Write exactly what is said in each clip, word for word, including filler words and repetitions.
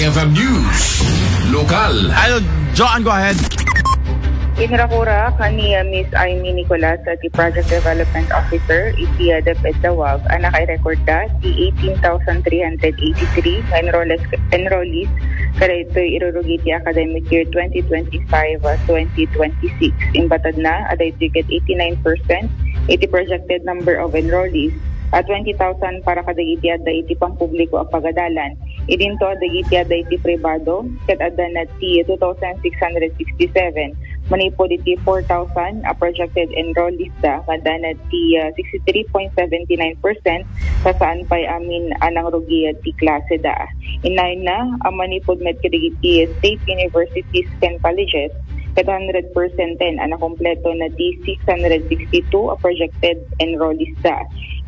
F M News, lokal. Idol Joan, go ahead. Inrakura kaniya Miss Amy Nicolas, a ti Project Development Officer iti, ah, DepEd Laoag, a naka-record da ti eighteen thousand three hundred eighty-three nga enrollees, enrollees kadaytoy irurugi ti academic year twenty twenty-five, ah, twenty twenty-six. Imbatad na, adaytoy ket eighty-nine percent iti projected number of enrollees, a twenty thousand para kadagiti adda iti pampubliko a pagadalan. Idinto, dagiti adda iti pribado, ket adda na ti two thousand six hundred sixty-seven, manipud iti four thousand a projected enrollees da, nga adda na ti, ah, sixty-three point seventy-nine percent, ta saan pay amin a nangrugi ti klase da. Inayna, a manipud met kadagiti state universities ken colleges, ket hundred percent ten a nakompleto na ti six hundred sixty-two a projected enrollees da.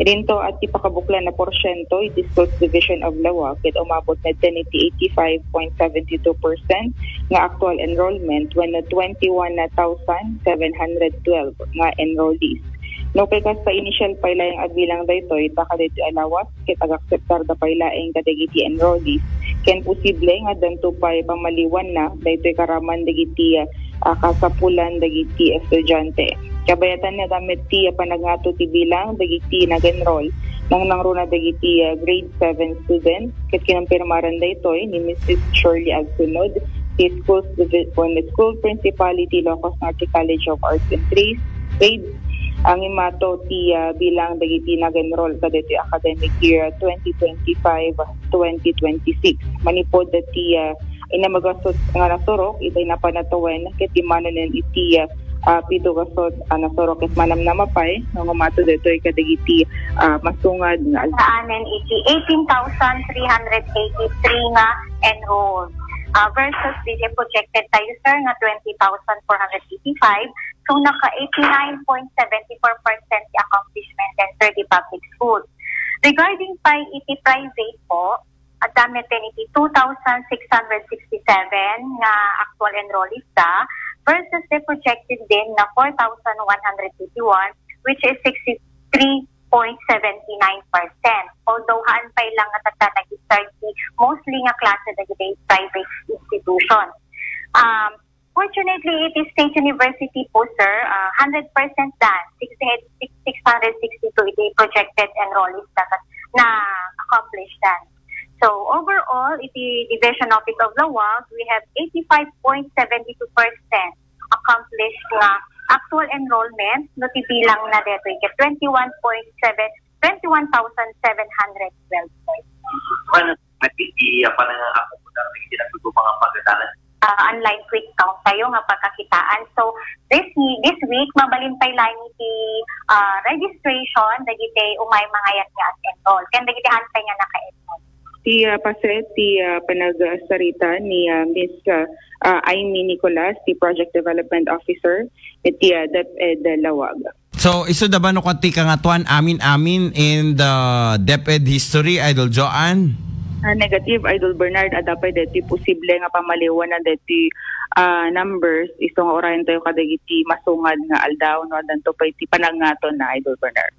Idinto, a ti pakabuklan a porsiento iti Schools Division of Laoag ket umabot na ten iti eighty-five point seventy-two percent nga actual enrollment wenno twenty-one thousand seven hundred twelve nga enrollees. No kay kasta, initial pay laeng a bilang daytoy, ta kadaytoy a lawas ket agakseptar da pay laeng kadagiti enrollees ken posible nga addanto pay pamaliwanna daytoy karaman dagiti, ah, kasapulan dagiti estudiante. Kabayatan, adda met ti, ah, panagngato ti bilang dagiti nag-enroll. Nangnangruna dagiti, ah, grade seven student ket kinumpirmaran daytoy ni Missus Shirley Agsunod, ti school, school principal iti Ilocos Norte College of Arts and Trades, Trades, ang imato ti, ah, bilang dagiti nag-enroll kadaytoy academic year twenty twenty-five twenty twenty-six. Manipud ti, ah, inamagasut nga nasurok iti napan a tawen ket immanunen iti, ah, ah, pito gasut a nasurok ket manamnama pay nga umato daytoy kadagiti, ah, masungad nga al- Saanen iti eighteen thousand three hundred eighty-three nga enrolled, ah, versus di projected tayo, sir, nga twenty thousand four hundred eighty-five. So, naka eighty-nine point seventy-four percent ti accomplishment, sir, di public school. Regarding pay iti private po, adda met ten iti two thousand six hundred sixty-seven nga actual enrollees da versus the projected din na four thousand one hundred eighty-one, which is sixty-three point seventy-nine percent. Although haan pay lang nga tatta nag-start ti mostly nga klase dagiti private institution. Um, Fortunately, iti State University po, sir, ah, hundred percent done. Sixty-eight, six hundred sixty-two iti projected enrollees dapat na accomplish done. So, overall, iti Division Office of Laoag, we have eighty-five point seventy-two percent accomplished nga actual enrollment, no ti bilang na detoy ket twenty-one point seven, twenty-one thousand seven hundred twelve persons. Well, iti, ah, pananganak ko po dati, iti nagtutubang ang pagkatalan. Ah, online quick count tayo nga pagkakitaan. So, this, this week, mabalin pay laeng iti, ah, registration dagiti umay mangayat nga as-enroll ken dagiti haan pay nga naka-enroll. Ti, ah, paset ti, ah, panagsarita ni, ah, Miss, ah, ah, Amy Nicolas, ti Project Development Officer iti, ah, DepEd Laoag. So, isu da ba no kua ti kangatoan amin-amin in the DepEd history, Idol Joan? Ah, negative, Idol Bernard. Adda pay deti posible nga pamaliwan na deti, ah, numbers. Isu nga urayan tayo kadagiti masungad nga aldaw, no? Addanto pay ti panangngaton na, Idol Bernard.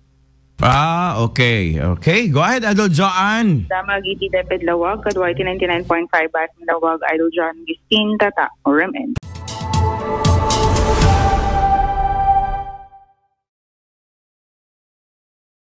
Ah, okay. Okay. Go ahead, Idol Joan. Damag iti DepEd Laoag, kadua iti ninety-nine point five F M Laoag, Idol Joan Gistin, Tata, O R M N.